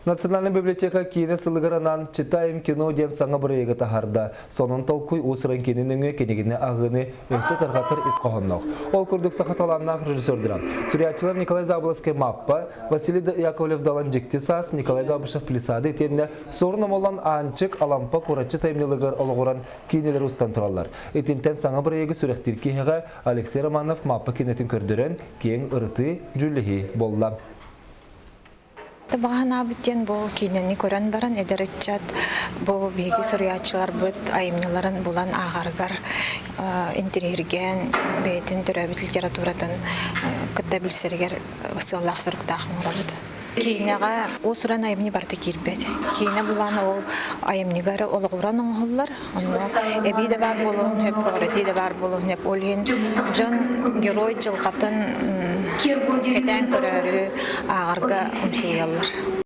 Национальнай библиотека киинэ сылыгар анаан «Читаем кино» диэн саҥа бырайыагы таһаарда. Сонун толкуй уус-уран киинэ нөҥүө кинигини ааҕыыны өссө тарҕатар ис хоһоонноох. Ол курдук саха талааннаах режиссердара суруйааччылар Николай Заболоцкай «Маппа», Василий Яковлев Далан «Дьикти саас», Николай Габышев «Плесады» итиэннэ Суорун Омоллон Аанчык, Алампа, Кураччы таймньылыгар олоҕуран киинэлэр устан тураллар. Итинтэн саҥа бырайыагы сүрэхтиир киһиэхэ Алексей Романов Маппа киинэтин көрдөрөн, киэҥ ырытыы, дьүүллэһии буолла. Баҕа санаабыт диэн бу киинэни көрөн баран эдэр ыччат бу биһиги суруйааччыларбыт айымньыларын булан ааҕарыгар интэриэһиргээн бэйэтин төрөөбүт литературатын кытта билсэригэр сыаллаах-соруктаах оҥоробут. Киинэҕэ уус-уран айымньы барыта киирбэт. Киинэ булан ол айымньыга эрэ олоҕуран оҥоһуллар. Онно эбии да баар буолуон сөп, көҕүрэтии да баар буолуон сөп. Ол иһин дьон герой дьылҕатын кэтээн көрөөрү ааҕарга умсугуйаллар.